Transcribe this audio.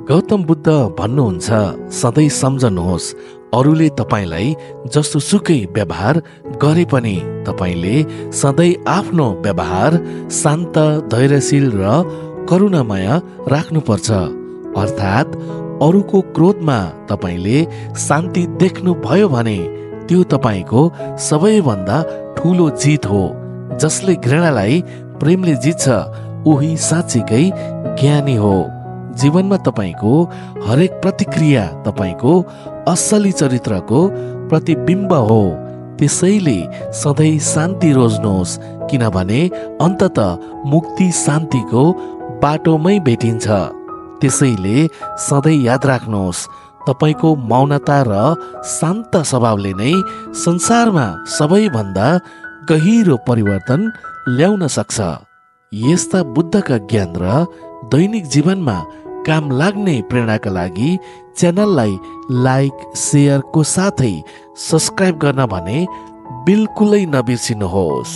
गौतम बुद्ध भन्नुहुन्छ, सधैँ सम्झनुहोस्, अरूले तपाईलाई जस्तो सुकै व्यवहार गरे पनि तपाईले सधैँ आफ्नो व्यवहार शान्त, धैर्यशील र करुणामय राख्नुपर्छ। अर्थात् अरूको क्रोधमा तपाईले शान्ति देख्नुभयो भने त्यो तपाईको सबैभन्दा ठुलो जित हो। जसले घृणालाई प्रेमले जित्छ उही साँच्चीकै ज्ञानी हो। जीवनमा तपाईको हरेक प्रतिक्रिया तपाईको असली चरित्रको प्रतिबिम्ब हो। त्यसैले सधैँ शान्ति रोज्नुहोस्, किनभने अन्ततः मुक्ति शान्तिको बाटोमै भेटिन्छ। त्यसैले सधैँ याद राख्नुहोस्, तपाईको मौनता र शान्त स्वभावले नै संसारमा सबैभन्दा गहिरो परिवर्तन ल्याउन सक्छ। यस्ता बुद्धका ज्ञान र दैनिक जीवनमा काम लाग्ने प्रेरणाका लागि च्यानललाई लाइक, सेयरको साथै सब्स्क्राइब गर्न भने बिल्कुलै नबिर्सिनुहोस्।